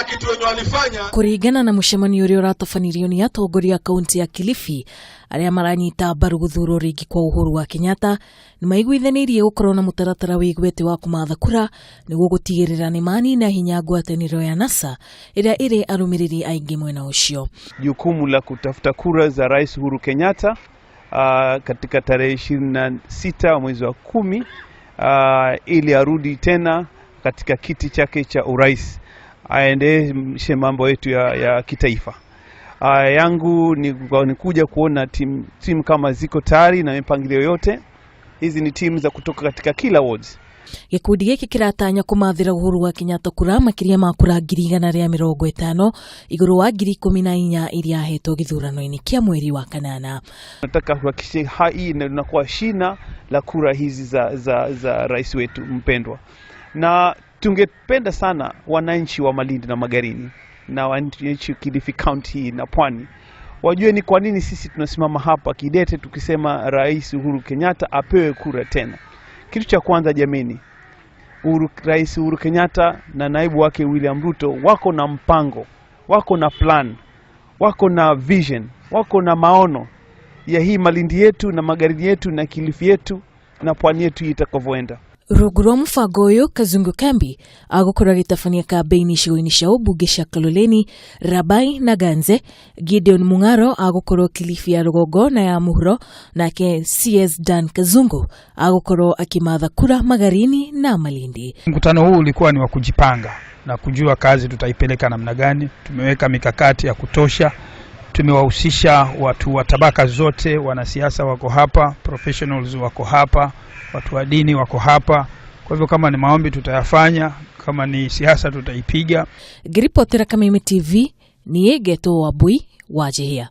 Kitu wenye walifanya. Kũringana na mũcemanio ũrĩa ũratabanirio nĩ atongoria a kaunti ya Kilifi arĩa maranyita mbaru gũthurwo rĩngĩ kwa Uhuru wa Kenyatta, nĩ maiguithanĩirie gũkorwo na mũtaratara wĩigwete wa kũmatha kura nĩguo gũtigĩrĩra nĩ manina hinya ngwatanĩro ya NASA ĩrĩa ĩrĩ arũmĩrĩri aingĩ mwena ũcio. Jukumu la kutafuta kura za Rais Uhuru Kenyatta katika tarehe 26 mwezi wa 10 ili arudi tena katika kiti chake cha urais, aendeshe mambo yetu ya kitaifa. Yangu ni kuja kuona timu kama ziko tayari na mipangilio yote. Hizi ni timu za kutoka katika kila wards. Gĩkundi gĩkĩ kĩratanya kũmathĩra Uhuru wa Kenyatta kura makĩria ma kura 150,000 igũrũ wa 14,000 iria ahetwo gĩthurano-inĩ kĩa mweri wa kanana. Nataka kuhakikisha hii inakuwa shina la kura hizi za rais wetu mpendwa, na tungependa sana wananchi wa Malindi na Magarini na wananchi Kilifi County na Pwani wajue ni kwa nini sisi tunasimama hapa kidete tukisema Rais Uhuru Kenyatta apewe kura tena. Kitu cha kwanza jameni, Rais Uhuru Kenyatta na naibu wake William Ruto wako na mpango, wako na plan, wako na vision, wako na maono ya hii Malindi yetu na Magarini yetu na Kilifi yetu na Pwani yetu hii itakavyoenda. Rungu rwa mũbango ũyũ, Kazungu Kambi agũkorwo agĩtabania kambĩini icigo-inĩ cia ũmbunge cia Kaloleni, Rabai na Ganze. Gideon Mung'aro agũkorwo Kilifi ya rũgongo na ya mũhuro, nake CS Dan Kazungu agũkorwo akĩmatha kura Magarini na Malindi. Mkutano huu ulikuwa ni wa kujipanga na kujua kazi tutaipeleka namna gani. Tumeweka mikakati ya kutosha, tumewahusisha watu wa tabaka zote, wanasiasa wako hapa, professionals wako hapa, watu wa dini wako hapa. Kwa hivyo kama ni maombi tutayafanya, kama ni siasa tutaipiga. Ngĩribotera Kameme TV, niĩ ngetwo Wambui wa Njihia.